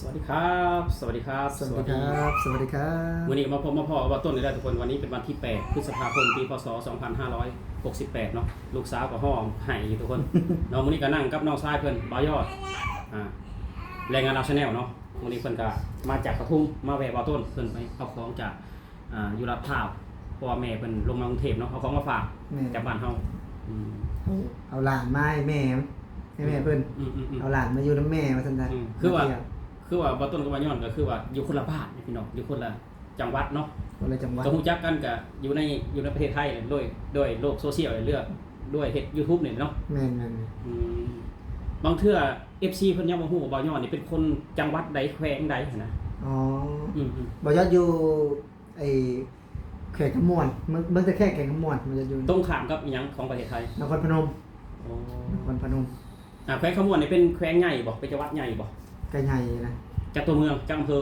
ສະຫວັດດີຄັບ ສະຫວັດດີຄັບ ສະຫວັດດີຄັບ ສະຫວັດດີຄັບ ມື້ນີ້ກໍມາພົບມາພໍ້ກັບບ່າວຕົ້ນອີກແລ້ວທຸກຄົນ. ວັນນີ້ເປັນວັນທີແປດ ພຶດສະພາຄົມ ປີ ພ.ສ. ສອງພັນຫ້າຮ້ອຍຫົກສິບແປດເນາະ. ລູກສາວກໍຮ້ອງໄຫ້ຢູ່ທຸກຄົນເນາະ. ມື້ນີ້ກໍນັ່ງກັບນ້ອງຊາຍເພິ່ນ ບ່າວຍອດ ອ່າ ແຮງງານລາວ Channel ເນາະ. ມື້ນີ້ເພິ່ນກໍມາຈາກປະທຸມ ມາແວ່ບ່າວຕົ້ນ ເພິ່ນໄປເອົາຂອງຈາກ ອ່າ ຢູ່ລາດພ້າວ ເພາະວ່າແມ່ເພິ່ນລົງມາກຸງເທບເນາະ ເອົາຂອງມາຝາກ ແມ່ນ ຈາກບ້ານເຮົາ. ອືມ ເອົາ ເອົາຫຼານມາໃຫ້ແມ່ ໃຫ້ແມ່ເພິ່ນ ອືມໆໆໆ ເອົາຫຼານມາຢູ່ນຳແມ່ວ່າຊັ້ນຊະ. ອືມ ຄືວ່າ ຄືວ່າບ່າວຕົ້ນກັບບ່າວຍອດກໍຄືວ່າຢູ່ຄົນລະບ້ານພີ່ນ້ອງ ຢູ່ຄົນລະຈັງຫວັດເນາະ ຄົນລະຈັງຫວັດ ກໍຮູ້ຈັກກັນກໍຢູ່ໃນ ຢູ່ໃນປະເທດໄທໂດຍ ໂດຍໂລກໂຊຊຽວ ຫຼື ດ້ວຍເຮັດ YouTube ນີ້ເນາະ. ແມ່ນໆໆ ອືມ ບາງເທື່ອ ເອັຟຊີ ເພິ່ນຍັງບໍ່ຮູ້ວ່າບ່າວຍອດນີ້ເປັນຄົນຈັງຫວັດໃດ ແຂວງໃດຫັ້ນນະ. ອໍ ອືມໆ ບ່າວຍອດຢູ່ ໄອ້ແຂວງຄຳມ່ວນ ເມືອງ ເມືອງທ່າແຂກ ແຂວງຄຳມ່ວນ ມັນຈະຢູ່ ຕົງຂ້າມກັບອີ່ຫຍັງຂອງປະເທດໄທ? ນະຄອນພະນົມ. ອໍ ນະຄອນພະນົມ. ອ່າ ແຂວງຄຳມ່ວນນີ້ເປັນແຂວງໃຫຍ່ບໍ່? ເປັນຈັງຫວັດໃຫຍ່ບໍ່? ກໍໃຫຍ່ນະ. ຈັກຕົວເມືອງ? ຈັກອຳເພີ?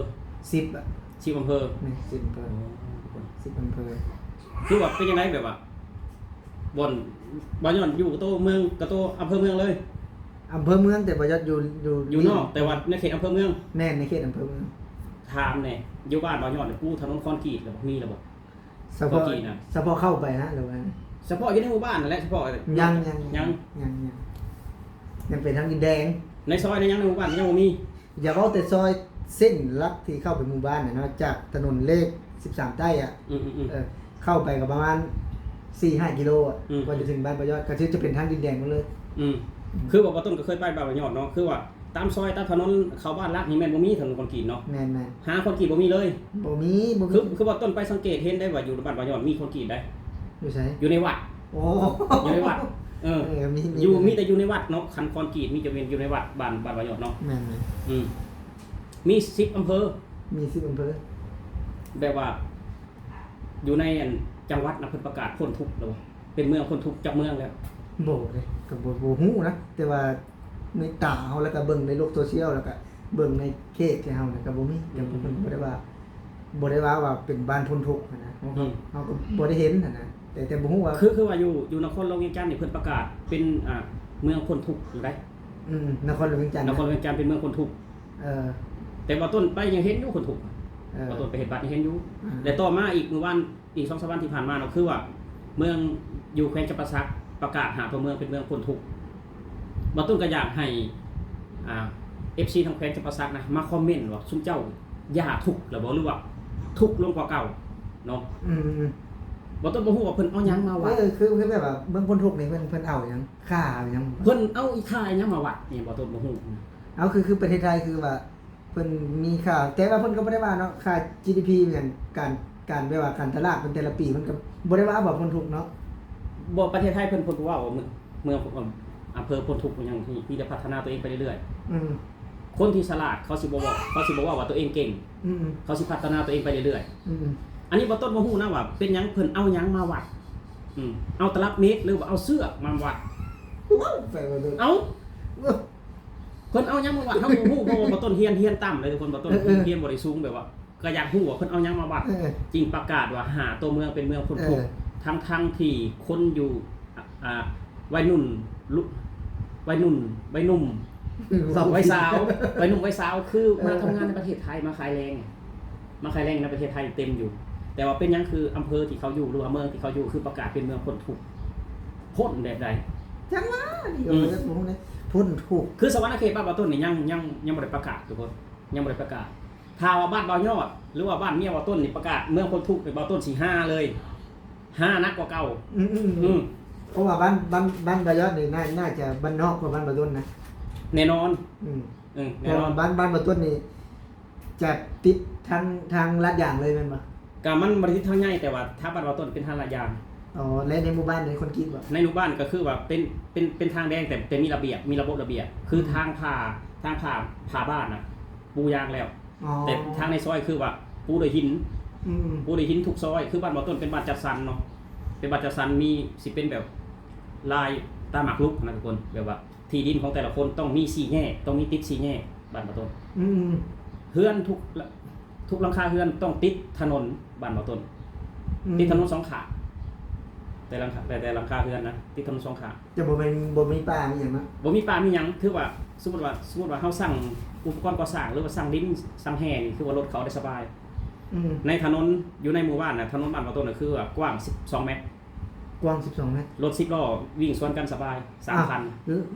ສິບອະ. ສິບອຳເພີ? ແມ່ນ ສິບອຳເພີ. ອໍ ສິບອຳເພີ. ຄືວ່າເປັນຈັ່ງໃດ ແບບວ່າ ບ່ອນ ບ່ອນ ບ່າວຍອດຢູ່ກະໂຕເມືອງ ກະໂຕອຳເພີເມືອງເລີຍ? ອຳເພີເມືອງ ແຕ່ບ່າວຍອດຢູ່ ຢູ່ ຢູ່ນອກ ແຕ່ວ່າໃນເຂດອຳເພີເມືອງ? ແມ່ນ ໃນເຂດອຳເພີເມືອງ. ຖາມແດ່ ຢູ່ບ້ານບ່າວຍອດນີ້ປູຖະໜົນຄອນກຣີດແລ້ວບໍ່? ມີແລ້ວບໍ່? ສະເພາະ ຄອນກຣີດນະ ສະເພາະເຂົ້າໄປນະ ຫຼືວ່າ ສະເພາະຢູ່ໃນໝູ່ບ້ານນັ້ນແຫຼະ? ສະເພາະ ຍັງ ຍັງ ຍັງ ຍັງ ຍັງ ຍັງ ຍັງເປັນທາງດິນແດງ. ໃນຊອຍໃນຫຍັງໃນໝູ່ບ້ານຍັງບໍ່ມີ? ຢ່າເວົ້າແຕ່ຊອຍເສັ້ນຫຼັກທີ່ເຂົ້າໄປໝູ່ບ້ານນະເນາະ ຈາກຖະໜົນເລກສິບສາມໃຕ້ອະ ອືມໆໆ ເອີ ເຂົ້າໄປກໍປະມານສີ່ຫ້າກິໂລອະ ອືມ ກວ່າຈະເຖິງບ້ານບ່າວຍອດ ກໍຄືຈະເປັນທາງດິນແດງໝົດເລີຍ. ອືມ ອືມ ຄືວ່າບ່າວຕົ້ນກໍເຄີຍໄປບ້ານບ່າວຍອດເນາະ ຄືວ່າຕາມຊອຍຕາມຖະໜົນເຂົ້າບ້ານຫຼັກນີ້ແມ່ນບໍ່ມີຖະໜົນຄອນກຣີດເນາະ? ແມ່ນໆ ຫາຄອນກຣີດບໍ່ມີເລີຍ. ບໍ່ມີ ບໍ່ມີ. ຄື ຄືວ່າຕົ້ນໄປສັງເກດເຫັນໄດ້ວ່າຢູ່ບ້ານບ່າວຍອດມີຄອນກຣີດໃດ໋. ຢູ່ໃສ? ຢູ່ໃນວັດ. ໂອ້ ຢູ່ໃນວັດ. ເອີ ເອີ ມີ ມີ ຢູ່ ມີແຕ່ຢູ່ໃນວັດເນາະ ຄັນຄອນກຣີດມີຈະເປັນຢູ່ໃນວັດ ບ້ານ ບ້ານບ່າວຍອດເນາະ. ແມ່ນໆ. ອືມ ມີສິບອຳເພີ. ມີສິບອຳເພີ. ແບບວ່າ ຢູ່ໃນອັນຈັງຫວັດນະ ເພິ່ນປະກາດພົ້ນທຸກແລ້ວບໍ່? ເປັນເມືອງພົ້ນທຸກຈັກເມືອງແລ້ວ? ບໍ່ເດ້ ກໍບໍ່ ບໍ່ຮູ້ນະ ແຕ່ວ່າໃນຕາເຮົາ ແລ້ວກໍເບິ່ງໃນໂລກໂຊຊຽວ ແລ້ວກໍເບິ່ງໃນເຂດທີ່ເຮົານະ ກໍບໍ່ມີ. ອືມ ແຕ່ເພິ່ນບໍ່ໄດ້ວ່າ ບໍ່ໄດ້ວ່າ ວ່າເປັນບ້ານພົ້ນທຸກຫັ້ນນະ. ເຮົາ ອືມ ເຮົາກໍບໍ່ໄດ້ເຫັນຫັ້ນນະ ແຕ່ ແຕ່ບໍ່ຮູ້ວ່າ ຄື ຄືວ່າຢູ່ ຢູ່ນະຄອນຫຼວງວຽງຈັນນີ້ ເພິ່ນປະກາດເປັນ ອ່າ ເມືອງພົ້ນທຸກຢູ່ໃດ໋. ອືມ ນະຄອນຫຼວງວຽງຈັນນະ ນະຄອນຫຼວງວຽງຈັນເປັນເມືອງພົ້ນທຸກ. ເອີ ແຕ່ວ່າຕົ້ນໄປຍັງເຫັນຢູ່ຄົນທຸກ. ເອີ ວ່າຕົ້ນໄປເຮັດບັດຍັງເຫັນຢູ່. ອືມ ແລະຕໍ່ມາອີກມື້ວານ ອີກສອງສາມວັນທີ່ຜ່ານມາເນາະ ຄືວ່າເມືອງຢູ່ແຂວງຈຳປາສັກປະກາດຫາຕົວເມືອງເປັນເມືອງພົ້ນທຸກ. ບ່າວຕົ້ນກໍຢາກໃຫ້ ອ່າ ເອັຟຊີ ທາງແຂວງຈຳປາສັກນະ ມາຄອມເມັນວ່າຊຸມເຈົ້າຢ່າທຸກແລ້ວບໍ່ ຫຼືວ່າທຸກລົງກວ່າເກົ່າເນາະ. ອືມ ບ່າວຕົ້ນບໍ່ຮູ້ວ່າເພິ່ນເອົາຫຍັງມາວັດ. ເອີ ຄື ຄືແບບວ່າເມືອງພົ້ນທຸກນີ້ ເພິ່ນ ເພິ່ນເອົາຫຍັງ ຄ່າຫຍັງ? ເພິ່ນເອົາອີ່ຄ່າຫຍັງມາວັດນີ້ ບ່າວຕົ້ນບໍ່ຮູ້. ເອົາ ຄື ຄືປະເທດໄທຄືວ່າ ເພິ່ນມີຄ່າ ແຕ່ວ່າເພິ່ນກໍບໍ່ໄດ້ວ່າເນາະ ຄ່າຈີດີພີຫຍັງ ການ ການແບບວ່າການຕະຫຼາດເພິ່ນແຕ່ລະປີ ເພິ່ນກໍບໍ່ໄດ້ວ່າ ວ່າພົ້ນທຸກເນາະ. ບໍ່ ປະເທດໄທເພິ່ນ ເພິ່ນບໍ່ເວົ້າວ່າເມືອງ ເມືອງ ອຳເພີພົ້ນທຸກຫຍັງ ມີແຕ່ພັດທະນາຕົວເອງໄປເລື້ອຍໆ. ອືມ ຄົນທີ່ສະຫຼາດເຂົາຊິບໍ່ເວົ້າ ເຂົາຊິບໍ່ເວົ້າວ່າຕົວເອງເກັ່ງ. ອືມ ເຂົາຊິພັດທະນາຕົວເອງໄປເລື້ອຍໆ. ອືມ ອັນນີ້ບ່າວຕົ້ນບໍ່ຮູ້ນະວ່າເປັນຫຍັງ ເພິ່ນເອົາຫຍັງມາວັດ. ອືມ ເອົາຕະລັບເມັດ ຫຼືວ່າເອົາເຊືອກມາວັດ? ເອົາ ເອົາ ເພິ່ນເອົາຫຍັງມາວັດ ເຮົາບໍ່ຮູ້ ເພາະວ່າບ່າວຕົ້ນຮຽນ ຮຽນຕ່ຳເລີຍທຸກຄົນ. ບ່າວຕົ້ນ ເອີ ຮຽນບໍ່ໄດ້ສູງ ແບບວ່າກໍຢາກຮູ້ວ່າເພິ່ນເອົາຫຍັງມາວັດ ເອີ ຈຶ່ງປະກາດວ່າຫາຕົວເມືອງເປັນເມືອງພົ້ນທຸກ. ເອີ ທັງໆທີ່ຄົນຢູ່ ອ່າ ໄວໜຸ່ມ ລຸ ໄວໜຸ່ມ ໄວໜຸ່ມ ໄວສາວ ໄວໜຸ່ມໄວສາວ ຄື ເອີ ມາທຳງານໃນປະເທດໄທ ມາຂາຍແຮງ ມາຂາຍແຮງໃນປະເທດໄທເຕັມຢູ່. ແຕ່ວ່າເປັນຫຍັງຄືອຳເພີທີ່ເຂົາຢູ່ ຫຼືວ່າເມືອງທີ່ເຂົາຢູ່ ຄືປະກາດເປັນເມືອງພົ້ນທຸກ? ພົ້ນແບບໃດ? ຈັ່ງວ່ານີ້ ອືມ ກໍບໍ່ຮູ້ເດ້ ພົ້ນທຸກ. ຄືສະຫວັນນະເຂດບ້ານບ່າວຕົ້ນນີ້ ຍັງ ຍັງ ຍັງບໍ່ໄດ້ປະກາດທຸກຄົນ ຍັງບໍ່ໄດ້ປະກາດ. ຖ້າວ່າບ້ານບ່າວຍອດ ຫຼືວ່າບ້ານເມຍບ່າວຕົ້ນນີ້ປະກາດເມືອງພົ້ນທຸກນີ້ ບ່າວຕົ້ນຊິຮາເລີຍ ຮາໜັກກວ່າເກົ່າ. ອືມໆໆ ອືມ ເພາະວ່າບ້ານ ບ້ານ ບ້ານບ່າວຍອດນີ້ ໜ້າ ໜ້າຈະບ້ານນອກກວ່າບ້ານບ່າວຕົ້ນນະ. ແນ່ນອນ. ອືມ ເອີ ແນ່ນອນ. ເພາະວ່າບ້ານ ບ້ານບ່າວຕົ້ນນີ້ ຈະຕິດທາງ ທາງລາດຢາງເລີຍແມ່ນບໍ່? ກະມັນບໍ່ໄດ້ຕິດທາງໃຫຍ່ ແຕ່ວ່າທາງບ້ານບ່າວຕົ້ນເປັນທາງລາດຢາງ. ອໍ ແລະໃນໝູ່ບ້ານໃດຄອນກຣີດບໍ່? ໃນໝູ່ບ້ານກໍຄືວ່າເປັນ ເປັນ ເປັນທາງແດງ ແຕ່ ແຕ່ມີລະບຽບ ມີລະບົບລະບຽບ ຄື ອືມ ທາງຜ່າ ທາງຜ່າ ຜ່າບ້ານນະ ປູຢາງແລ້ວ. ອໍ ແຕ່ທາງໃນຊອຍຄືວ່າປູດ້ວຍຫີນ. ອືມໆ ປູດ້ວຍຫີນທຸກຊອຍ. ຄືບ້ານບ່າວຕົ້ນເປັນບ້ານຈັດສັນເນາະ ເປັນບ້ານຈັດສັນ ມີ ຊິເປັນແບບລາຍຕາໝາກລຸກນະທຸກຄົນ ແບບວ່າ ທີ່ດິນຂອງແຕ່ລະຄົນຕ້ອງມີສີ່ແຍກ ຕ້ອງມີຕິດສີ່ແຍກ ບ້ານບ່າວຕົ້ນ. ອືມ ເຮືອນທຸກ ທຸກຫຼັງຄາເຮືອນຕ້ອງຕິດຖະໜົນ ບ້ານບ່າວຕົ້ນ. ອືມ ຕິດຖະໜົນສອງຂ້າງ. ແຕ່ຫຼັງຄາ ແຕ່ ແຕ່ຫຼັງຄາເຮືອນນະ ຕິດຖະໜົນສອງຂ້າງ. ຈະບໍ່ແມ່ນ ບໍ່ມີປ່າມີຫຍັງເນາະ? ບໍ່ມີປ່າມີຫຍັງ ຄືວ່າ ສົມມຸດວ່າ ສົມມຸດວ່າເຮົາສັ່ງອຸປະກອນກໍ່ສ້າງ ຫຼືວ່າສັ່ງດິນ ສັ່ງແຮ່ນີ້ ຄືວ່າລົດເຂົ້າໄດ້ສະບາຍ. ອືມ ໃນຖະໜົນ ຢູ່ໃນໝູ່ບ້ານນະ ຖະໜົນບ້ານບ່າວຕົ້ນນະ ຄືວ່າກວ້າງສິບສອງແມັດ ກວ້າງສິບສອງແມັດ ລົດສິບລໍ້ວິ່ງສວນກັນສະບາຍ ສາມຄັນ.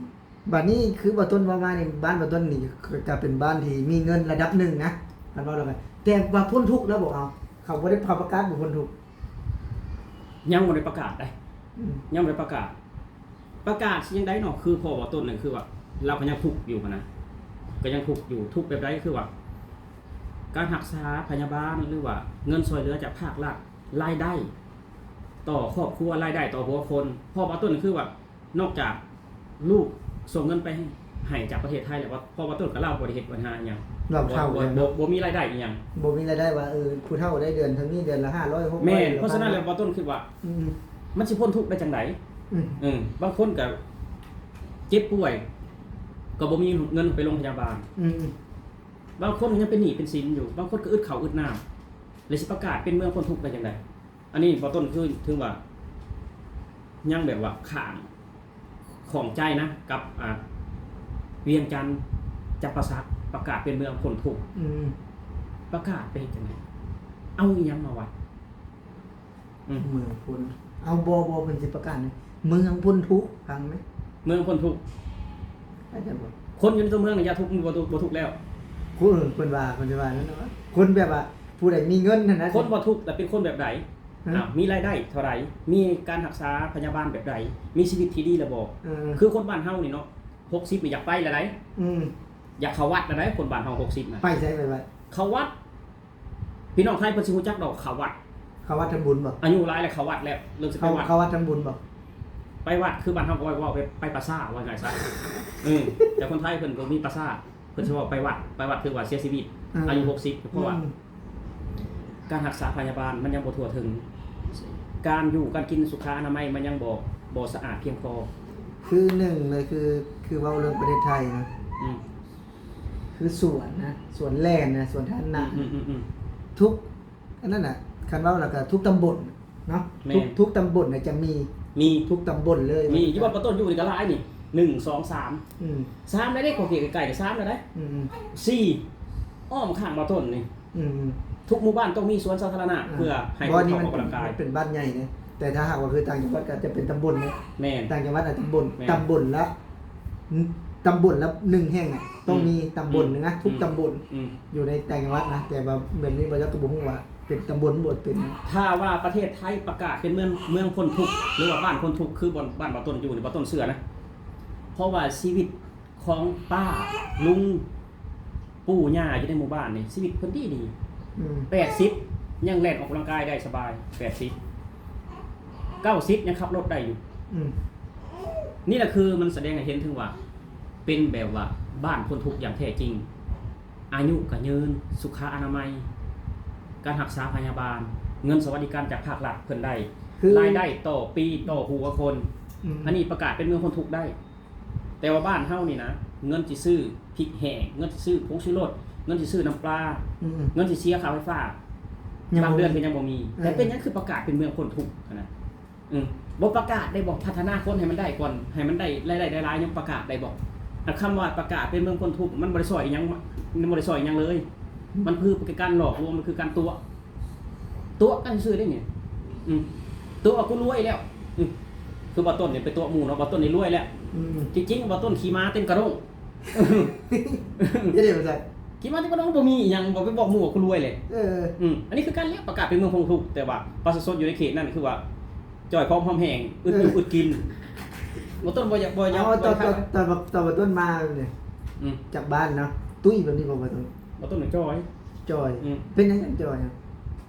ບາດນີ້ຄືບ່າວຕົ້ນເວົ້າມານີ້ ບ້ານບ່າວຕົ້ນນີ້ກະເປັນບ້ານທີ່ມີເງິນລະດັບໜຶ່ງນະ ຄັນເວົ້າແລ້ວກະ ແຕ່ວ່າພົ້ນທຸກແລ້ວບໍ່? ເອົາ ເຂົາບໍ່ໄດ້ ເຂົາປະກາດບໍ່ພົ້ນທຸກ? ຍັງບໍ່ໄດ້ປະກາດໃດ. ອືມ ຍັງບໍ່ໄດ້ປະກາດ. ປະກາດຊິຈັ່ງໃດເນາະ? ຄືພໍ່ບ່າວຕົ້ນນັ້ນ ຄືວ່າລາວກະຍັງທຸກຢູ່ຫັ້ນນະ ກະຍັງທຸກຢູ່. ທຸກແບບໃດ? ຄືວ່າການຮັກສາພະຍາບານ ຫຼືວ່າເງິນຊ່ວຍເຫຼືອຈາກພາກລັດ, ລາຍໄດ້ຕໍ່ຄອບຄົວ, ລາຍໄດ້ຕໍ່ຫົວຄົນ. ພໍ່ບ່າວຕົ້ນຄືວ່າ ນອກຈາກລູກສົ່ງເງິນໄປໃຫ້ ໃຫ້ຈາກປະເທດໄທແລ້ວ ເພາະວ່າຕົ້ນກັບລາວບໍ່ໄດ້ເຮັດບັນຫາອີ່ຫຍັງ ລາວເຖົ້າແລ້ວເນາະ ບໍ່ ບໍ່ມີລາຍໄດ້ອີ່ຫຍັງ. ບໍ່ມີລາຍໄດ້ວ່າ ເອີ ຜູ້ເຖົ້າໄດ້ເດືອນເທົ່ານີ້ ເດືອນລະຫ້າຮ້ອຍ ຫົກຮ້ອຍ. ແມ່ນ ເພາະສະນັ້ນແລ້ວ ບ່າວຕົ້ນຄິດວ່າ ອືມ ມັນຊິພົ້ນທຸກໄດ້ຈັ່ງໃດ? ອືມ ເອີ ບາງຄົນກະເຈັບປ່ວຍ ກະບໍ່ມີເງິນໄປໂຮງພະຍາບານ. ອືມ ບາງຄົນກະຍັງເປັນໜີ້ເປັນສິນຢູ່ ບາງຄົນກະອຶດເຂົ້າອຶດນ້ຳ ແລ້ວຊິປະກາດເປັນເມືອງພົ້ນທຸກໄດ້ຈັ່ງໃດ? ອັນນີ້ບ່າວຕົ້ນຄືຖືວ່າຍັງແບບວ່າຂ້າງ ຂ້ອງໃຈນະ ກັບ ອ່າ ວຽງຈັນ ຈຳປາສັກ ປະກາດເປັນເມືອງພົ້ນທຸກ. ອືມ ປະກາດໄປເຮັດຈັ່ງໃດ? ເອົາອີ່ຫຍັງມາວັດ? ອືມ ເມືອງພົ້ນ ເອົາ ບໍ່ ບໍ່ ເພິ່ນຊິປະກາດເມືອງພົ້ນທຸກ ຟັງໄໝ? ເມືອງພົ້ນທຸກ ອາຈານ ຄົນຢູ່ໃນຕົວເມືອງນີ້ຢ່າທຸກ ບໍ່ທຸກ ບໍ່ທຸກແລ້ວ. ເພິ່ນ ເພິ່ນວ່າ ເພິ່ນຊິວ່ານັ້ນນະ ຄົນແບບວ່າຜູ້ໃດມີເງິນຫັ້ນນະ. ຄົນບໍ່ທຸກລະເປັນຄົນແບບໃດ? ຮະ? ອ້າວ ມີລາຍໄດ້ເທົ່າໃດ? ມີການຮັກສາພະຍາບານແບບໃດ? ມີຊີວິດທີ່ດີລະບໍ່? ເອີ ຄືຄົນບ້ານເຮົານີ້ເນາະ ຫົກສິບນີ້ຢາກໄປລະໃດ. ອືມ ຢາກເຂົ້າວັດລະໃດ ຄົນບ້ານເຮົາຫົກສິບນະ. ໄປໃສ? ໄປວັດ ເຂົ້າວັດ. ພີ່ນ້ອງໄທເພິ່ນຊິຮູ້ຈັກດອກເຂົ້າວັດ. ເຂົ້າວັດທຳບຸນບໍ່? ອາຍຸຫຼາຍແລ້ວເຂົ້າວັດແລ້ວ ເລີ່ມຊິໄປວັດ. ເຂົ້າ ເຂົ້າວັດທຳບຸນບໍ່? ໄປວັດ ຄືບ້ານເຮົາກະເວົ້າ ເວົ້າໄປ ໄປປາສາດ ວ່າງ່າຍຊະ. ເອີ ແຕ່ຄົນໄທເພິ່ນບໍ່ມີປາສາດ ເພິ່ນຊິເວົ້າໄປວັດ ໄປວັດຖືວ່າເສຍຊີວິດ ອືມ ອາຍຸຫົກສິບ ເພາະວ່າ ອືມ ການຮັກສາພະຍາບານມັນຍັງບໍ່ທົ່ວເຖິງ ການຢູ່ການກິນສຸຂະອະນາໄມມັນຍັງບໍ່ ບໍ່ສະອາດພຽງພໍ. ຄືໜຶ່ງເລີຍ ຄື ຄືເວົ້າເລື່ອງປະເທດໄທນະ ອືມ ຄືສວນນະ ສວນແລ່ນນະ ສວນທານນະ ອືມ ອືມ ອືມ ອືມ ທຸກ ອັນນັ້ນນະ ຄັນເວົ້າແລ້ວກະທຸກຕຳບົນເນາະ. ແມ່ນ ທຸກ ທຸກຕຳບົນນະຈະມີ ມີ ທຸກຕຳບົນເລີຍ. ມີ ຢູ່ບ້ານບ່າວຕົ້ນຢູ່ນີ້ກະຫຼາຍນີ້ ໜຶ່ງ ສອງ ສາມ ອືມ ສາມແລ້ວເດ້ ຂໍເຂດໃກ້ໆ ສາມແລ້ວເດ້. ອືມ ສີ່ ອ້ອມຂ້າງບ່າວຕົ້ນນີ້. ອືມ ທຸກໝູ່ບ້ານຕ້ອງມີສວນສາທາລະນະ ອ່າ ເພື່ອໃຫ້ຄົນເຂົ້າອອກກຳລັງກາຍ. ເພາະວ່ານີ້ມັນເປັນ ເປັນບ້ານໃຫຍ່ເດ້ ແຕ່ຖ້າຫາກວ່າຄືຕ່າງຈັງຫວັດກະຈະເປັນຕຳບົນເດ້. ແມ່ນ ຕ່າງຈັງຫວັດນະຕຳບົນ ແມ່ນ ຕຳບົນລະ ຕຳບົນລະໜຶ່ງແຫ່ງນະ ຕ້ອງມີ ອືມ ຕຳບົນໜຶ່ງນະ ອືມ ທຸກຕຳບົນ ອືມ ຢູ່ໃນຕ່າງຈັງຫວັດນະ. ແຕ່ວ່າແບບນີ້ບ່າວຈັກກະບໍ່ຮູ້ວ່າເປັນຕຳບົນບໍ່ເປັນ. ຖ້າວ່າປະເທດໄທປະກາດເປັນເມືອງ ເມືອງພົ້ນທຸກ ຫຼືວ່າບ້ານພົ້ນທຸກ ຄືບ່ອນ ບ້ານບ່າວຕົ້ນຢູ່ນີ້ ບ່າວຕົ້ນເຊື່ອນະ ເພາະວ່າຊີວິດ ຂອງປ້າ ລຸງ ປູ່ ຍ່າຢູ່ໃນໝູ່ບ້ານນີ້ ຊີວິດເພິ່ນດີດີ. ອືມ ແປດສິບ ຍັງແລ່ນອອກກຳລັງກາຍໄດ້ສະບາຍ ແປດສິບ ເກົ້າສິບ ຍັງຂັບລົດໄດ້ຢູ່. ອືມ ນີ້ລະຄືມັນສະແດງໃຫ້ເຫັນເຖິງວ່າ ເປັນແບບວ່າບ້ານພົ້ນທຸກຢ່າງແທ້ຈິງ. ອາຍຸກະຍືນ ສຸຂະອະນາໄມ ການຮັກສາພະຍາບານ ເງິນສະຫວັດດີການຈາກພາກລັດເພິ່ນໄດ້ ລາຍໄດ້ຕໍ່ປີຕໍ່ຫົວຄົນ. ອືມ ອັນນີ້ປະກາດເປັນເມືອງພົ້ນທຸກໄດ້. ແຕ່ວ່າບ້ານເຮົານີ້ນະ ເງິນຊິຊື້ພິກແຫ້ງ ເງິນຊິຊື້ຜົງຊູລົດ ເງິນຊິຊື້ນ້ຳປາ ອືມ ເງິນຊິເສຍຄ່າໄຟຟ້າ ຍັງບໍ່ມີ ບາງເດືອນກະຍັງບໍ່ມີ. ເອີ ແຕ່ເປັນຫຍັງຄືປະກາດເປັນເມືອງພົ້ນທຸກຫັ້ນນະ? ອືມ ບໍ່ປະກາດໄດ້ບໍ່? ພັດທະນາຄົນໃຫ້ມັນໄດ້ກ່ອນ ໃຫ້ມັນໄດ້ລາຍໄດ້ຫຼາຍໆ ຍັງປະກາດໄດ້ບໍ່? ອັນຄຳວ່າປະກາດເປັນເມືອງພົ້ນທຸກ ມັນບໍ່ໄດ້ຊ່ອຍອີ່ຫຍັງ ມັນບໍ່ໄດ້ຊ່ອຍອີ່ຫຍັງເລີຍ. ມັນຄືການຫຼອກລວງ ມັນຄືການຕົວະ ຕົວະກັນຊື່ໆ ເດ້ນີ້. ອືມ ຕົວະວ່າກູລວຍແລ້ວ. ອືມ ຄືບ່າວຕົ້ນນີ້ໄປຕົວະໝູ່ເນາະ ບ່າວຕົ້ນນີ້ລວຍແລ້ວ. ອືມ ທີ່ຈິງບ່າວຕົ້ນຂີ່ມ້າເຕັມກະໂດງ ເຮັດໄດ້ບໍ່ຊັ້ນ? ຂີ່ມ້າເຕັມກະໂດງ ບໍ່ມີອີ່ຫຍັງ ບໍ່ໄປບອກໝູ່ວ່າກູລວຍເລີຍ. ເອີ ອືມ ອັນນີ້ຄືກັນແຫຼະ ປະກາດເປັນເມືອງພົ້ນທຸກ ແຕ່ວ່າປະຊາຊົນຢູ່ໃນເຂດນັ້ນຄືວ່າ ຈ່ອຍຄອງຫອມແຫ້ງ ອືດຢູ່ອືດກິນ. ບ່າວຕົ້ນບໍ່ຢາກ ບໍ່ຢາກ ຕອນ ຕອນ ຕອນ ຕອນບ່າວຕົ້ນມານີ້ ອືມ ຈາກບ້ານເນາະ ຕຸ້ຍແບບນີ້ບໍ່ ບ່າວຕົ້ນ? ບ່າວຕົ້ນຈ່ອຍ ຈ່ອຍ. ອືມ ເປັນຫຍັງຈັ່ງຈ່ອຍ?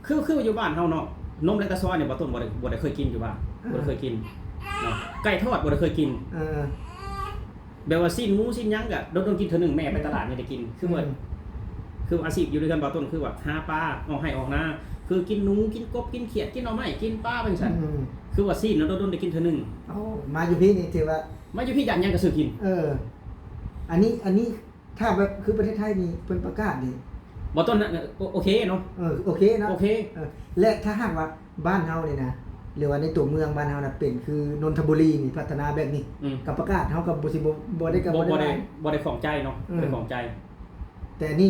ຄື ຄືຢູ່ບ້ານເຮົາເນາະ ນົມແລກຕາຊອຍນີ້ ບ່າວຕົ້ນບໍ່ໄດ້ ບໍ່ໄດ້ເຄີຍກິນຢູ່ບ້ານ. ອ່າ ບໍ່ໄດ້ເຄີຍກິນເນາະ ໄກ່ທອດບໍ່ໄດ້ເຄີຍກິນ. ເອີ ແບບວ່າຊີ້ນໝູຊີ້ນຫຍັງກະດົນໆກິນເທື່ອໜຶ່ງ ແມ່ໄປຕະຫຼາດນີ້ໄດ້ກິນ. ຄືວ່າ ອືມ ຄືອາຊີບຢູ່ເຮືອນບ່າວຕົ້ນ ຄືວ່າຫາປາ ອອກໄຮ່ອອກນາ ຄືກິນໜູ ກິນກົບ ກິນຂຽດ ກິນໜໍ່ໄມ້ ກິນປາ ໄປຈັ່ງຊັ້ນ. ອືມ ຄືວ່າຊີ້ນນະດົນໆໄດ້ກິນເທື່ອໜຶ່ງ. ເອົາ ມາຢູ່ພີ້ນີ້ຖືວ່າ ມາຢູ່ພີ້ຢາກຫຍັງກະຊື້ກິນ. ເອີ ອັນນີ້ ອັນນີ້ ຖ້າແບບຄືປະເທດໄທນີ້ເພິ່ນປະກາດນີ້ ບ່າວຕົ້ນນະ ໂອ ໂອເຄເນາະ. ເອີ ໂອເຄເນາະ ໂອເຄ. ເອີ ແລະ ຖ້າຫາກວ່າບ້ານເຮົານີ້ນະ ຫຼືວ່າໃນຕົວເມືອງບ້ານເຮົານະ ເປັນຄືນົນທະບູລີນີ້ ພັດທະນາແບບນີ້ ອືມ ກໍປະກາດ ເຮົາກໍບໍ່ຊິບໍ່ ບໍ່ໄດ້ ກໍບໍ່ ບໍ່ ບໍ່ໄດ້ ບໍ່ໄດ້ ບໍ່ໄດ້ຂ້ອງໃຈເນາະ ອືມ ບໍ່ໄດ້ຂ້ອງໃຈ. ແຕ່ນີ້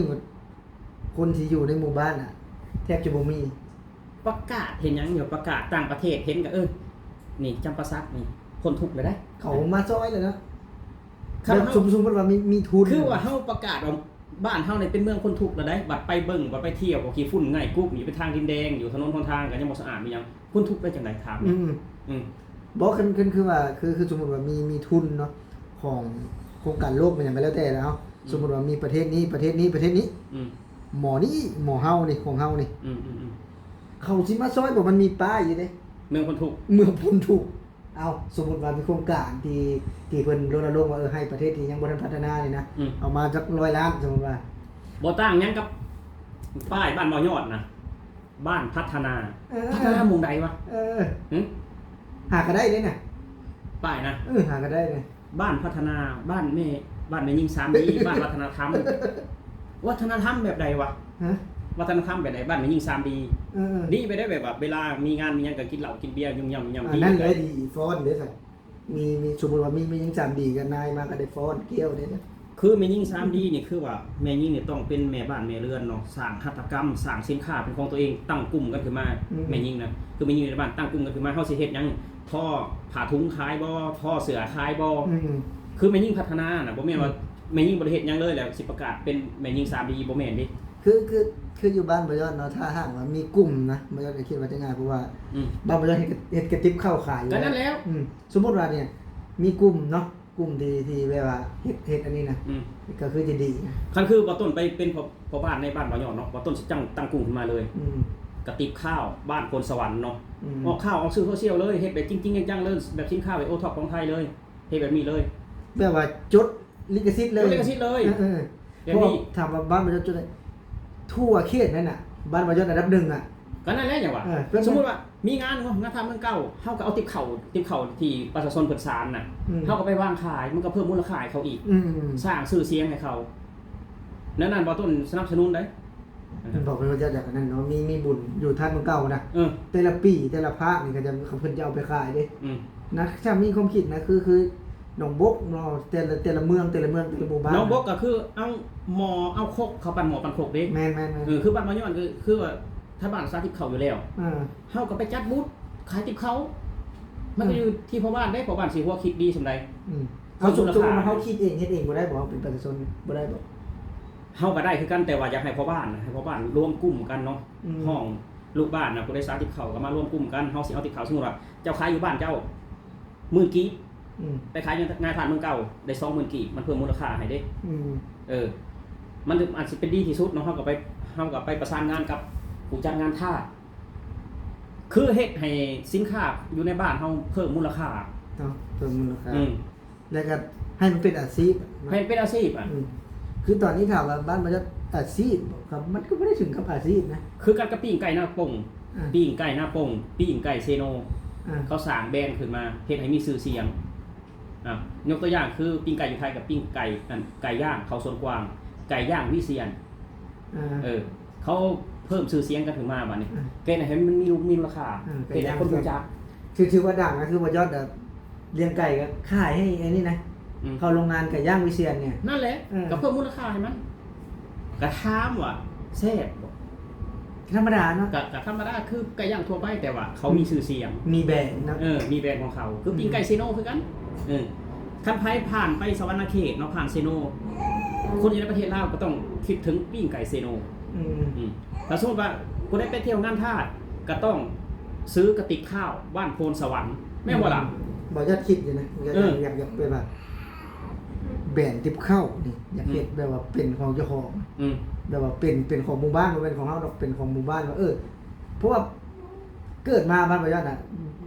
ຄົນທີ່ຢູ່ໃນໝູ່ບ້ານນະ ແທບຈະບໍ່ມີ. ປະກາດເຮັດຫຍັງຢູ່? ປະກາດຕ່າງປະເທດເຫັນກໍ ເອີ ນີ້ຈຳປາສັກນີ້ພົ້ນທຸກແລ້ວເດ້ ເຂົາມາຊ່ອຍແລ້ວເນາະ. ຄັນ ແບບ ເຮົາ ສົມ ສົມມຸດວ່າມີ ມີທຶນ ຄືວ່າເຮົາປະກາດວ່າບ້ານເຮົານີ້ເປັນເມືອງພົ້ນທຸກແລ້ວໃດ໋ ບັດໄປເບິ່ງ ບັດໄປທ່ຽວ ຂີ້ຝຸ່ນງ່າຍກຸບຢູ່ ເປັນທາງດິນແດງຢູ່ ຖະໜົນຫົນທາງກໍຍັງບໍ່ສະອາດມີຫຍັງ ພົ້ນທຸກໄປຈັ່ງໃດ? ຖາມ ອືມ ອືມ ບໍ່ ຄັນ ຄັນຄືວ່າ ຄື ຄືສົມມຸດວ່າມີ ມີທຶນເນາະ ຂອງໂຄງການໂລກ ແມ່ນຫຍັງກໍແລ້ວແຕ່ແລ້ວ ອືມ ສົມມຸດວ່າມີປະເທດນີ້ ປະເທດນີ້ ປະເທດນີ້ ອືມ ໝໍນີ້ ໝໍເຮົານີ້ ຂອງເຮົານີ້ ອືມ ອືມ ອືມ ເຂົາຊິມາຊ່ອຍບໍ່? ມັນມີປ້າຍຢູ່ເດ້ ເມືອງພົ້ນທຸກ ເມືອງພົ້ນທຸກ. ເອົ້າ ສົມມຸດວ່າມີໂຄງການທີ່ ທີ່ເພິ່ນລົນນະລົງວ່າ ເອີ ໃຫ້ປະເທດທີ່ຍັງບໍ່ທັນພັດທະນານີ້ນະ ອືມ ເອົາມາຈັກຮ້ອຍລ້ານ ສົມມຸດວ່າ ບໍ່ຕ່າງຫຍັງກັບປ້າຍບ້ານບໍ່ຍອດນະ ບ້ານພັດທະນາ ເອີ ພັດທະນາໝ່ອງໃດວະ? ເອີ ຫຶ? ຫາກໍໄດ້ເດ້ນະ ປ້າຍນະ ເອີ ຫາກໍໄດ້ເດ້ ບ້ານພັດທະນາ ບ້ານແມ່ ບ້ານແມ່ຍິງສາມດີ ບ້ານວັດທະນະທຳ ວັດທະນະທຳແບບໃດວະ? ຮະ? ວັດທະນະທຳແບບໃດ? ບ້ານແມ່ຍິງສາມດີ ເອີ ດີໄປໄດ້ ແບບວ່າເວລາມີງານມີຫຍັງກໍກິນເຫຼົ້າກິນເບຍ ຫຍຸ້ມຫຍ້ຳຫຍຸ້ມຫຍ້ຳ ອັນນັ້ນແຫຼະດີ ຟ້ອນເດ້ຊັ້ນ ມີ ມີ ສົມມຸດວ່າມີແມ່ຍິງສາມດີກໍນາຍມາກໍໄດ້ຟ້ອນກ່ຽວເດ້. ຄືແມ່ຍິງສາມດີນີ້ ຄືວ່າແມ່ຍິງນີ້ຕ້ອງເປັນແມ່ບ້ານແມ່ເຮືອນເນາະ ສ້າງຫັດຖະກຳ ສ້າງສິນຄ້າເປັນຂອງຕົວເອງ ຕັ້ງກຸ່ມກັນຂຶ້ນມາ ອືມ ແມ່ຍິງນະ ຄືແມ່ຍິງໃນບ້ານຕັ້ງກຸ່ມກັນຂຶ້ນມາ ເຮົາຊິເຮັດຫຍັງ? ທໍຜ້າຖົງຂາຍບໍ່? ທໍເສື້ອຂາຍບໍ່? ອືມ ຄືແມ່ຍິງພັດທະນານະ ບໍ່ແມ່ນວ່າ ອືມ ແມ່ຍິງບໍ່ໄດ້ເຮັດຫຍັງເລີຍ ແລ້ວຊິປະກາດເປັນແມ່ຍິງສາມດີ ບໍ່ແມ່ນເດ້. ຄື ຄື ຄືຢູ່ບ້ານບໍ່ຍອດເນາະ ຖ້າຫາກວ່າມີກຸ່ມນະ ບໍ່ຍອດກໍຄິດວ່າຈະງ່າຍ ເພາະວ່າ ອືມ ບ້ານບໍ່ຍອດເຮັດ ເຮັດກະຕິບເຂົ້າຂາຍຢູ່ ກໍນັ້ນແລ້ວ ອືມ ສົມມຸດວ່ານີ້ ມີກຸ່ມເນາະ ກຸ່ມທີ່ ທີ່ແບບວ່າເຮັດ ເຮັດອັນນີ້ນະ ອືມ ກໍຄືຈະດີນະ. ຄັນຄືບໍ່ຕົ້ນໄປເປັນພໍ່ ພໍ່ບ້ານໃນບ້ານບໍ່ຍອດເນາະ ບໍ່ຕົ້ນຊິຕັ້ງ ຕັ້ງກຸ່ມຂຶ້ນມາເລີຍ ອືມ ກະຕິບຂ້າວບ້ານໂພນສະຫວັນເນາະ ອືມ ອອກຂ່າວອອກສື່ໂຊຊຽວເລີຍ ເຮັດແບບຈິງໆຈັງໆເລີຍ ແບບສິນຄ້າແບບໂອທັອບຂອງໄທເລີຍ ເຮັດແບບນີ້ເລີຍ ແບບວ່າຈົດລິຂະສິດເລີຍ ຈົດລິຂະສິດເລີຍ ເອີ ເອີ ເພາະວ່າ ເອີ ນີ້ ຖາມວ່າບ້ານບໍ່ຍອດຈົດໄດ້ ທົ່ວເຂດນັ້ນນະ ບ້ານບໍ່ຍອດອັນດັບໜຶ່ງນະ ກໍນັ້ນແຫຼະຫຍັງວະ ເອີ ສົມມຸດວ່າ ມີງານເນາະ ງານທາດເມືອງເກົ່າ ເຮົາກໍເອົາຕິບເຂົ້າ ຕິບເຂົ້າທີ່ປະຊາຊົນເພິ່ນສານນະ ອືມ ເຮົາກໍໄປວາງຂາຍ ມັນກໍເພີ່ມມູນລະຄ່າໃຫ້ເຂົາອີກ ອືມ ສ້າງຊື່ສຽງໃຫ້ເຂົາ ແນວນັ້ນບໍ່ຕົ້ນສະໜັບສະໜູນໄດ໋. ເພິ່ນບອກເພິ່ນວ່າຢາກ ຢາກອັນນັ້ນເນາະ ມີ ມີບຸນຢູ່ທາດເມືອງເກົ່ານະ ເອີ ແຕ່ລະປີ ແຕ່ລະພາກນີ້ ເຂົາຈະ ເພິ່ນຈະເອົາໄປຂາຍເດ້ ອືມ ນະ ຈະມີຄວາມຄິດນະ ຄື ຄືໜອງບົກເນາະ ແຕ່ລະ ແຕ່ລະເມືອງ ແຕ່ລະເມືອງ ແຕ່ລະໝູ່ບ້ານ ໜອງບົກກໍຄືເອົາໝໍ້ ເອົາຄົກ ເຂົາປັນໝໍ້ປັນຄົກເດ້ ແມ່ນໆໆ ເອີ ຄືບ້ານມາຍ້ອນ ຄື ຄືວ່າ ໄທບ້ານສາທິບເຂົ້າຢູ່ແລ້ວ ເອີ ເຮົາກໍໄປຈັດບູດຂາຍຕິບເຂົ້າ ມັນກໍ ເອີ ຢູ່ທີ່ພໍ່ບ້ານເດ້ ພໍ່ບ້ານຊິຫົວຄິດດີສ່ຳໃດ ອືມ ເຂົາ ສົມ ສົມມຸດວ່າເຮົາຄິດເອງເຮັດເອງບໍ່ໄດ້ບໍ່? ເຮົາເປັນປະຊາຊົນບໍ່ໄດ້ບໍ່? ເຮົາກໍໄດ້ຄືກັນ ແຕ່ວ່າຢາກໃຫ້ພໍ່ບ້ານ ໃຫ້ພໍ່ບ້ານລວມກຸ່ມກັນເນາະ ອືມ ຮ້ອງລູກບ້ານນະ ຜູ້ໃດສາທິບເຂົ້າກໍມາລວມກຸ່ມກັນ ເຮົາຊິເອົາຕິບເຂົ້າ ສົມມຸດວ່າເຈົ້າຂາຍຢູ່ບ້ານເຈົ້າ ໝື່ນກີບ ອືມ ໄປຂາຍຢູ່ງານທາດເມືອງເກົ່າໄດ້ສອງໝື່ນກີບ ມັນເພີ່ມມູນລະຄ່າໃຫ້ເດ້ ອືມ ເອີ ມັນອາດຊິເປັນດີທີ່ສຸດເນາະ ເຮົາກໍໄປ ເຮົາກໍໄປປະສານງານກັບຜູ້ຈັດງານທາດ ຄືເຮັດໃຫ້ສິນຄ້າຢູ່ໃນບ້ານເຮົາເພີ່ມມູນລະຄ່າເນາະ ເພີ່ມມູນລະຄ່າ ອືມ ແລ້ວກໍໃຫ້ມັນເປັນອາຊີບ ໃຫ້ມັນເປັນອາຊີບ ອືມ ຄືຕອນນີ້ຖາມວ່າບ້ານມາຈາກອາຊີບ ກໍ ມັນກໍບໍ່ໄດ້ເຖິງກັບອາຊີບນະ ຄືກັນກັບປີ້ງໄກ່ນາປົງ ອ່າ ປີ້ງໄກ່ນາປົງ ປີ້ງໄກ່ເຊໂນ ອ່າ ເຂົາສ້າງແບຣນຂຶ້ນມາ ເຮັດໃຫ້ມີຊື່ສຽງ ອ່າ ຍົກຕົວຢ່າງຄືປີ້ງໄກ່ຢູ່ໄທກັບປີ້ງໄກ່ ອັນ ໄກ່ຍ່າງເຂົາສວນກວາງ ໄກ່ຍ່າງວິສຽນ ອ່າ ເອີ ເຂົາເພີ່ມຊື່ສຽງກັນຂຶ້ນມາບາດນີ້ ອ່າ ເຮັດໃຫ້ມັນມີ ມີມູນລະຄ່າ ອ່າ ເຮັດໃຫ້ຄົນຮູ້ຈັກ ຖື ຖືວ່າດັງນະ ຄືວ່າຍອດ ລ້ຽງໄກ່ກໍຂາຍໃຫ້ອັນນີ້ນະ ອືມ ເຂົ້າໂຮງງານໄກ່ຍ່າງວິສຽນນີ້ ນັ້ນແຫຼະ ເອີ ກໍເພີ່ມມູນລະຄ່າໃຫ້ມັນ ກໍຖາມວ່າແຊບບໍ່? ທຳມະດາເນາະ ກໍ ກໍທຳມະດາຄືໄກ່ຍ່າງທົ່ວໄປ ແຕ່ວ່າເຂົາມີຊື່ສຽງ ມີແບຣນເນາະ ເອີ ມີແບຣນຂອງເຂົາ ຄື ອືມ ປີ້ງໄກ່ເຊໂນຄືກັນ ເອີ ຄັນໃຜຜ່ານໄປສະຫວັນນະເຂດເນາະ ຜ່ານເຊໂນ ຄົນຢູ່ໃນປະເທດລາວກໍຕ້ອງຄິດເຖິງປີ້ງໄກ່ເຊໂນ ອືມ ອືມ ຖ້າສົມມຸດວ່າຜູ້ໃດໄປທ່ຽວງານທາດ ກໍຕ້ອງຊື້ກະຕິບຂ້າວບ້ານໂພນສະຫວັນ ແມ່ນບໍ່ລະ? ອືມ ບໍ່ຢາກຄິດຢູ່ນະ ຢາກ ເອີ ຢາກ ຢາກ ຢາກແບບວ່າ ແບຣນຕິບເຂົ້ານີ້ ຢາກເຮັດ ອືມ ແບບວ່າເປັນຂອງເຈົ້າຂອງ ອືມ ແບບວ່າເປັນ ເປັນຂອງໝູ່ບ້ານ ບໍ່ແມ່ນຂອງເຮົາດອກ ເປັນຂອງໝູ່ບ້ານ ວ່າ ເອີ ເພາະວ່າເກີດມາບ້ານບໍ່ຍອດນະ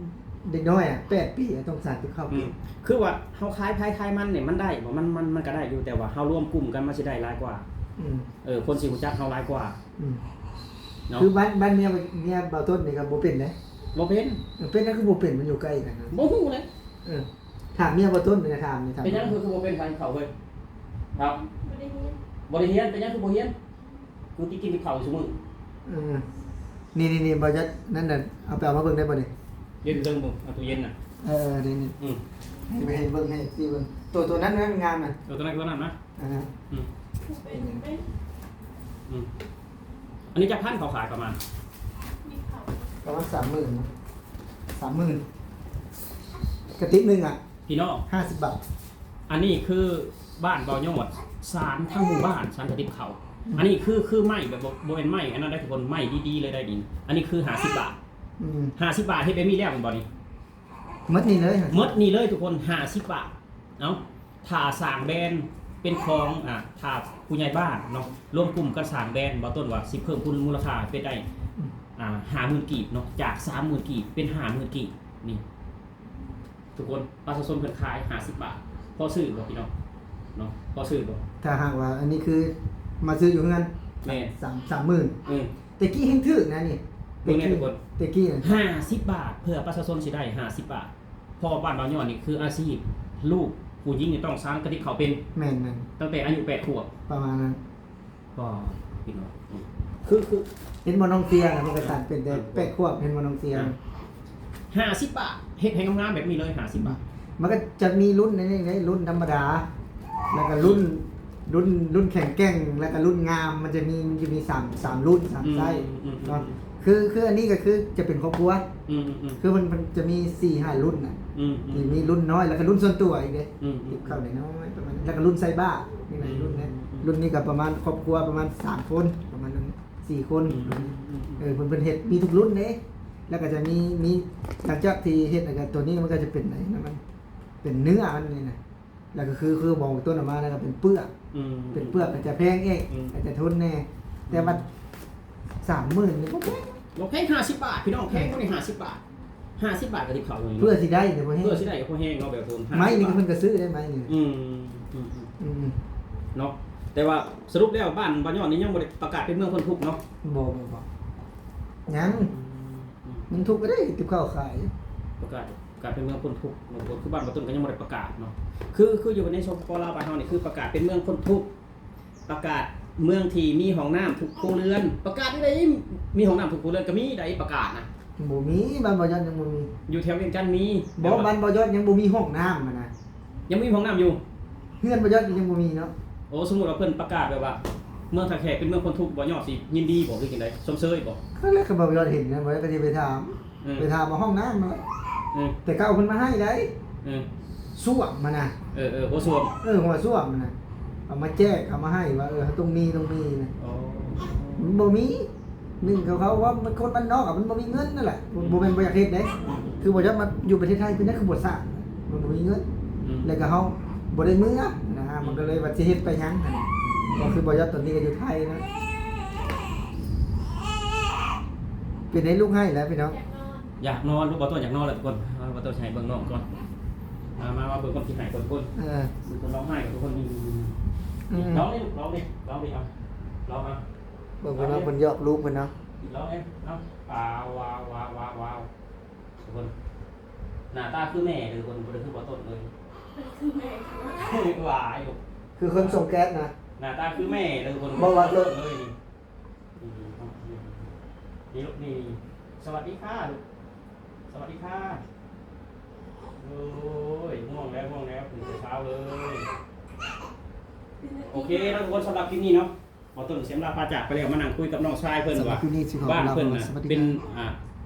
ເດັກນ້ອຍອະ ແປດປີອະ ຕ້ອງສານຕິບເຂົ້າ ອືມ ເປັນ ຄືວ່າເຮົາຂາຍໃຜຂາຍມັນນີ້ ມັນໄດ້ບໍ່? ມັນ ມັນ ມັນກໍໄດ້ຢູ່ ແຕ່ວ່າເຮົາລວມກຸ່ມກັນ ມັນຊິໄດ້ຫຼາຍກວ່າ ອືມ ເອີ ຄົນຊິຮູ້ຈັກເຮົາຫຼາຍກວ່າ ອືມ ເນາະ ຄືບ້ານ ບ້ານເມຍ ເມຍບ່າວຕົ້ນນີ້ກໍບໍ່ເປັນເດ້ ບໍ່ເປັນ ເປັນຫຍັງຄືບໍ່ເປັນ? ມັນຢູ່ໃກ້ກັນນະ ບໍ່ຮູ້ເລີຍ ເອີ ຖາມເມຍບ່າວຕົ້ນນີ້ ຖາມນີ້ ຖາມ ເປັນຫຍັງຄື ຄືບໍ່ເປັນ ຂາຍເຂົ້າເວີຍ? ເອົາ ບໍ່ໄດ້ຮຽນ ບໍ່ໄດ້ຮຽນ ເປັນຫຍັງຄືບໍ່ຮຽນ? ຄືຕິດກິນຕິດເຂົ້າຢູ່ຊຸມື້ ເອີ ນີ້ໆໆ ບໍ່ຈັກ ນັ້ນນະ ເອົາໄປເອົາມາເບິ່ງໄດ້ບໍ່ນີ້? ເຢັນເຖິງບໍ່? ເອົາຕູ້ເຢັນນະ. ເອີ ເດ້ນີ້ ອືມ ໃຫ້ ໃຫ້ເບິ່ງ ໃຫ້ເອັຟຊີເບິ່ງ. ໂຕ ໂຕນັ້ນມັນງາມນະ. ເອີ ໂຕນັ້ນ ໂຕນັ້ນນະ. ອ່າ ອືມ ອືມ ອັນນີ້ຈັກພັນເຂົາຂາຍປະມານ? ປະມານສາມໝື່ນ ສາມໝື່ນ ກະຕິບໜຶ່ງອະ ພີ່ນ້ອງ ຫ້າສິບບາດ. ອັນນີ້ຄືບ້ານເບົາຍອດ ສານທັງໝູ່ບ້ານ ສານກະຕິບເຂົ້າ. ອືມ ອັນນີ້ຄື ຄືໄມ້ແບບ ບໍ່ ບໍ່ແມ່ນໄມ້ອັນນັ້ນໄດ໋ທຸກຄົນ ໄມ້ດີໆເລີຍໄດ໋ນີ້. ອັນນີ້ຄືຫ້າສິບບາດ. ອືມ ຫ້າສິບບາດ ເຮັດແບບນີ້ແລ້ວແມ່ນບໍ່ນີ້? ໝົດນີ້ເລີຍ ໝົດນີ້ເລີຍທຸກຄົນ ຫ້າສິບບາດ. ເອົ້າ ຖ້າສ້າງແບຣນເປັນຂອງ ອ່າ ຖ້າຜູ້ໃຫຍ່ບ້ານເນາະ ລວມກຸ່ມກັນສ້າງແບຣນ ເບົາຕົ້ນວ່າຊິເພີ່ມພູນມູນລະຄ່າເປັນໄດ້ ອືມ ອ່າ ຫ້າໝື່ນກີບເນາະ ຈາກສາມໝື່ນກີບເປັນຫ້າໝື່ນກີບນີ້ ທຸກຄົນ ປະຊາຊົນເພິ່ນຂາຍຫ້າສິບບາດ ພໍຊື້ບໍ່ພີ່ນ້ອງເນາະ? ພໍຊື້ບໍ່? ຖ້າຫາກວ່າອັນນີ້ຄືມາຊື້ຢູ່ເຮືອນ ແມ່ນ ສາມ ສາມໝື່ນ. ອືມ ແຕ່ກີ້ແຮງຖືກນະນີ້ ເບິ່ງແນ່ທຸກຄົນ ແຕ່ກີ້ນະ ຫ້າສິບບາດ ເພື່ອປະຊາຊົນຊິໄດ້ຫ້າສິບບາດ. ເພາະວ່າບ້ານເບົາຍອດນີ້ຄືອາຊີບ ລູກຜູ້ຍິງນີ້ຕ້ອງສານກະຕິບເຂົ້າເປັນ. ແມ່ນໆ ຕັ້ງແຕ່ອາຍຸແປດຂວບ ປະມານນັ້ນ. ກໍພີ່ນ້ອງ ຄື ຄື ເຫັນບໍ່ນ້ອງເຊຍນະ ມັນກໍສານເປັນແຕ່ ອ່າ ແປດຂວບ ເຫັນບໍ່ນ້ອງເຊຍນະ? ອ່າ ຫ້າສິບບາດ ເຮັດໃຫ້ງາມໆແບບນີ້ເລີຍ ຫ້າສິບບາດ. ມັນກໍຈະມີລຸ້ນໃນນີ້ເດ້ ລຸ້ນທຳມະດາ ແລ້ວກໍລຸ້ນ ລຸ້ນ ລຸ້ນແຂງແກ່ງ ແລ້ວກໍລຸ້ນງາມ ມັນຈະມີ ມັນຈະມີສາມ ສາມລຸ້ນ ສາມ ອືມ ໄຊສ໌ ອືມ ເນາະ. ອືມ ຄື ຄືອັນນີ້ກໍຄືຈະເປັນຄອບຄົວ ອືມ ອືມ ຄືມັນ ມັນຈະມີສີ່ຫ້າລຸ້ນນະ ອືມ ອືມ ທີ່ມີລຸ້ນນ້ອຍ ແລ້ວກໍລຸ້ນສ່ວນຕົວອີກເດ້ ອືມ ອືມ ເກັບເຂົ້າໄດ້ນ້ອຍປະມານ ແລ້ວກໍລຸ້ນໃສ່ບ້ານ ມີຫຼາຍລຸ້ນນະ ອືມ ອືມ ລຸ້ນນີ້ກໍປະມານຄອບຄົວປະມານສາມຄົນ ປະມານນັ້ນ ສີ່ຄົນ ອືມ ອືມ ອືມ ເອີ ເພິ່ນ ເພິ່ນເຮັດມີທຸກລຸ້ນເດ້ ແລ້ວກໍຈະມີ ມີ ຫຼັງຈາກທີ່ເຮັດແລ້ວກໍຕົວນີ້ມັນກໍຈະເປັນໄອ້ນັ້ນ ມັນເປັນເນື້ອມັນນີ້ນະ. ແລ້ວກໍຄື ຄືບອກຕົ້ນອອກມາແລ້ວກໍເປັນເປືອກ ອືມ ເປັນເປືອກກໍຈະແພງເອງ ອືມ ກໍຈະທົນແດ່ ອືມ ແຕ່ວ່າສາມໝື່ນນີ້ບໍ່ແພງ ບໍ່ແພງ ຫ້າສິບບາດ ພີ່ນ້ອງ ແພງກວ່ານີ້ຫ້າສິບບາດ ຫ້າສິບບາດກໍຊິເຂົ້າຢູ່ ເພື່ອຊິໄດ້ນີ້ບໍ່ແພງ ເພື່ອຊິໄດ້ກໍພໍແຮງເນາະ ແບບໂດນ ໄມ້ນີ້ກໍເພິ່ນກໍຊື້ໄດ້ໄມ້ນີ້ ອືມ ອືມ ອືມ ອືມ ເນາະ. ແຕ່ວ່າສະຫຼຸບແລ້ວບ້ານ ບ້ານຍອດນີ້ຍັງບໍ່ໄດ້ປະກາດເປັນເມືອງພົ້ນທຸກເນາະ? ບໍ່ ບໍ່ ບໍ່ ຍັງ ອືມ ອືມ ຍັງທຸກກໍໄດ້ເກັບເຂົ້າຂາຍ ປະກາດ ກາຍເປັນເມືອງພົ້ນທຸກເນາະ ຄືບ້ານບໍ່ຕົ້ນກໍຍັງບໍ່ໄດ້ປະກາດເນາະ ຄື ຄືຢູ່ໃນ ສປປ ລາວ ບ້ານເຮົານີ້ ຄືປະກາດເປັນເມືອງພົ້ນທຸກ ປະກາດເມືອງທີ່ມີຫ້ອງນ້ຳທຸກຄົວເຮືອນ ປະກາດຢູ່ໃດ ມີຫ້ອງນ້ຳທຸກຄົວເຮືອນກໍມີໃດປະກາດນະ ບໍ່ມີ ບ້ານບໍ່ຢອດຍັງບໍ່ມີ ຢູ່ແຖວວຽງຈັນມີ ບໍ່ ແຕ່ວ່າ ບ້ານບໍ່ຢອດຍັງບໍ່ມີຫ້ອງນ້ຳຫັ້ນນະ ຍັງມີຫ້ອງນ້ຳຢູ່ ເຮືອນບໍ່ຢອດກໍຍັງບໍ່ມີເນາະ ໂອ້ ສົມມຸດວ່າເພິ່ນປະກາດແບບວ່າ ເມືອງທ່າແຂກເປັນເມືອງພົ້ນທຸກ ບໍ່ຍອດຊິຍິນດີບໍ່ ຫຼືຈັ່ງໃດ ຊົມເຊີຍບໍ່ ກໍແລ້ວ ກໍບໍ່ຢອດເຫັນນະ ບໍ່ຢອດກໍຊິໄປຖາມ ອືມ ໄປຖາມເອົາຫ້ອງນ້ຳມາ ອືມ ແຕ່ເກົ່າເພິ່ນມາໃຫ້ໄດ໋ ອືມ ສ້ວມຫັ້ນນະ ເອີ ເອີ ຫົວສ້ວມ ເອີ ຫົວສ້ວມຫັ້ນນະ ເອົາມາແຈກ ເອົາມາໃຫ້ວ່າ ເອີ ເຮົາຕ້ອງມີ ຕ້ອງມີນະ ໂອ້ ມັນບໍ່ມີ ໜຶ່ງ ເຂົາ ເຂົາວ່າມັນຄົນບ້ານນອກອະ ມັນບໍ່ມີເງິນນັ້ນແຫຼະ ອືມ ບໍ່ແມ່ນບໍ່ຢາກເຮັດເດ້ ອືມ ຄືບໍ່ຢາກມາຢູ່ປະເທດໄທ ເປັນຫຍັງຄືບໍ່ສ້າງ ມັນບໍ່ມີເງິນ ອືມ ແລ້ວກໍເຮົາບໍ່ໄດ້ເມືອນະ ອືມ ມັນກໍເລີຍວ່າຊິເຮັດໄປຫຍັງ ກໍຄືບໍ່ຢາກ ຕອນນີ້ກໍຢູ່ໄທນະ ເປັນໃຫ້ລູກໄຫ້ແລ້ວພີ່ນ້ອງ ຢາກນອນ ລູກບໍ່ຕ້ອງຢາກນອນແລ້ວທຸກຄົນ ເອົາ ບໍ່ຕ້ອງໃຫ້ເບິ່ງນ້ອງກ່ອນ ມາ ມາ ມາເບິ່ງຄົນທີ່ໄຫ້ກ່ອນທຸກຄົນ ເອີ ເບິ່ງຄົນຮ້ອງໄຫ້ກ່ອນທຸກຄົນ ນີ້ ນີ້ ນີ້ ອືມ ຮ້ອງນີ້ລູກ ຮ້ອງນີ້ ຮ້ອງນີ້ ເອົາ ຮ້ອງ ເອົາ ເບິ່ງເພິ່ນເນາະ ເພິ່ນຢອກລູກເພິ່ນເນາະ ຮ້ອງນີ້ ເອົາ ວ້າວ ວ້າວ ວ້າວ ທຸກຄົນ ໜ້າຕາຄືແມ່ເດີທຸກຄົນ ບໍ່ໄດ້ຄືບໍ່ຕົ້ນເລີຍ ຄືແມ່ ຫວາຢູ່ ຄືຄົນສົ່ງແກັດນະ ໜ້າຕາຄືແມ່ເດີທຸກຄົນ ບໍ່ວ່າ ບໍ່ ເລີຍ ນີ້ລູກນີ້ ສະຫວັດດີຄ່າລູກ ສະຫວັດດີຄ່າ ໂອ້ຍ ງ່ວງແລ້ວ ງ່ວງແລ້ວ ຕື່ນແຕ່ເຊົ້າເລີຍ ໂອເຄເນາະທຸກຄົນ ສຳລັບຄລິບນີ້ເນາະ ບໍ່ຕົ້ນຊິອຳລາພາຈາກໄປແລ້ວ ມານັ່ງຄຸຍກັບນ້ອງຊາຍເພິ່ນວ່າ ບ້ານເພິ່ນນະເປັນ ອ່າ